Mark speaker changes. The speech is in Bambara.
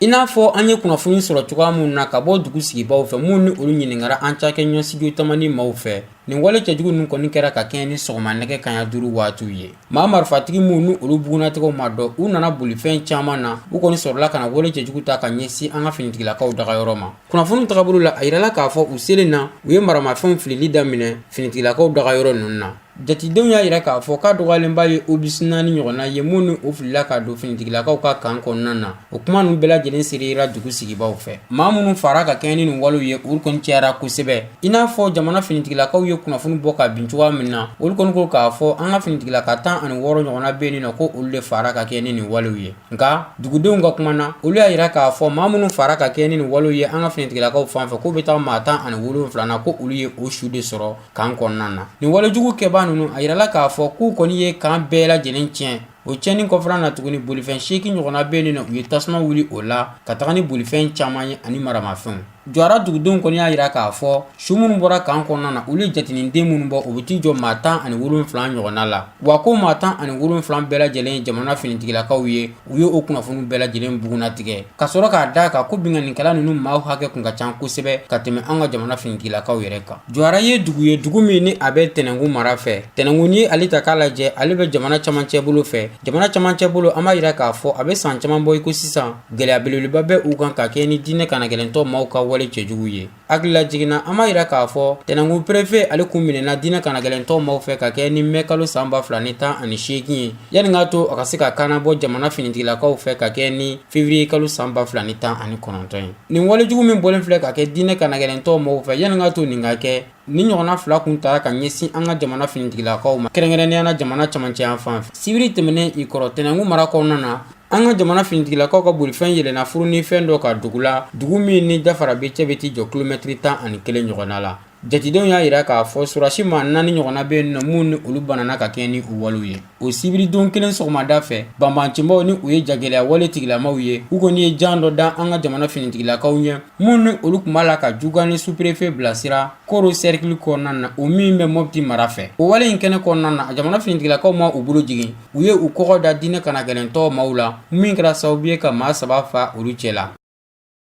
Speaker 1: I n'a fɔ an ye kunnafoni sɔrɔ cogoya min na ka bɔ dugu sigibaw fɛ, minnu ni olu ɲininkara an cakɛ ɲɔ studio tamani maaw fɛ, nin wale cɛjugu ninnu kɔni kɛra ka kɛɲɛ ni sɔgɔma nɛgɛ kanɲɛ 5 waatiw ye. Maa marifatigi minnu ni olu bugunnatigɛw ma dɔn, u nana bolifɛn caman na, u kɔni sɔrɔla ka na wale cɛjugu ta ka ɲɛsin an ka finitigilakaw dagayɔrɔ ma. Kunnafoni tagabolo la, a yirala k'a fɔ u selen na, u ye maramafɛnw filili daminɛ finitigilakaw dagayɔrɔ ninnu na. Jatedenw y'a yira k'a fɔ k'a dɔgɔyalenba ye obus 4 ɲɔgɔnna ye minnu ni o filila ka don finitigilakaw ka kan kɔnɔna na. O kuma ninnu bɛɛ lajɛlen seereyara dugu sigibaw fɛ. Maa minnu fara ka kɛɲɛ ni nin walew ye, olu kɔni cayara kosɛbɛ. I n'a fɔ jamana finitigilakaw ye kunnafoni bɔ ka bin cogoya min na, olu kɔni ko k'a fɔ an ka finitigilaka 16 ɲɔgɔnna bɛ yen nɔ, ko olu de fara ka kɛɲɛ ni nin walew ye. Nka dugudenw ka kuma na, olu y'a yira k'a fɔ maa minnu fara ka kɛɲɛ ni nin walew ye an ka finitigilakaw fan fɛ, k'u bɛ taa maa 17 na, ko olu ye o su de sɔrɔ kan kɔnɔna na. Nin walejugu kɛbaa ninnu, a yirala k'a fɔ k'u kɔni ye kan bɛɛ lajɛlen tiɲɛ. O tiɲɛni kɔfɛla na tuguni, bolifɛn 8 ɲɔgɔnna bɛ yen nɔ, u ye tasuma wuli o la ka taga ni bolifɛn caman ye ani maramafɛnw. Jɔra dugudenw kɔni y'a yira k'a fɔ su minnu bɔra kan kɔnɔna na, olu ye jateniniden minnu bɔ, u bɛ t'i jɔ maa 17 ɲɔgɔnna la. Wa ko maa 17 bɛɛ lajɛlen ye jamana finitigilakaw ye. U ye o kunnafoni bɛɛ lajɛlen bugunnatigɛ ka sɔrɔ k'a d'a kan ko binkannikɛla ninnu maaw hakɛ kun ka ca kosɛbɛ ka tɛmɛ an ka jamana finitigilakaw yɛrɛ kan. Jɔra ye dugu ye, dugu min ni a bɛ Tɛnɛnkun mara fɛ. Tɛnɛnkun, ni ale ta k'a lajɛ, ale bɛ jamana camancɛ bolo fɛ. Jamana camancɛ bolo, an b'a yira k'a fɔ a bɛ san caman bɔ i ko sisan, gɛlɛya belebeleba bɛ u kan ka kɛ ni diinɛ kanagɛlɛntɔ maaw ka wale cɛjugu ye. Hakilila jiginna, an b'a yira k'a fɔ Tɛnɛnkun préfet, ale kun minɛna diinɛ kanagɛlɛntɔ maaw fɛ ka kɛ ni mɛ kalo san 2018 ye, yanni k'a to a ka se ka kana bɔ jamana finitigilakaw fɛ ka kɛ ni février kalo san 2019 ye. Nin walejugu min bɔlen filɛ ka kɛ diinɛ kanagɛlɛntɔ maaw fɛ, yanni k'a to nin ka kɛ, ni ɲɔgɔnna fila kun taara ka ɲɛsin an ka jamana finitigilakaw ma, kɛrɛnkɛrɛnnenya na jamana camancɛ yan fan fɛ. Sibiri tɛmɛnen i kɔrɔ, Tɛnɛnkun mara kɔnɔna na, an ka jamana finitigilakaw ka bolifɛn yɛlɛnna furu ni fɛn dɔ ka dugu la, dugu min ni Dafarabe cɛ bɛ t'i jɔ kilomɛtiri 11 ɲɔgɔnna la. Jatedenw y'a yira k'a fɔ sɔrɔdasi maa 4 ɲɔgɔnna bɛ yen nɔ minnu ni olu banana ka kɛɲɛ ni u walew ye. O sibiridon kelen sɔgɔmada fɛ, banbaancibaw ni u ye jagɛlɛya wale tigilamaw ye, u kɔni ye jan dɔ da an ka jamana finitigilakaw ɲɛ, minnu ni olu tun b'a la ka Jugani sous-préfet bilasira Koro cercle kɔnɔna na, o min bɛ Mopti mara fɛ. O wale in kɛnɛ kɔnɔna na, jamana finitigilakaw ma u bolo jigin, u ye u kɔgɔ da diinɛ kanagɛlɛntɔ maaw la, min kɛra sababu ye ka maa 3 fa olu cɛ la.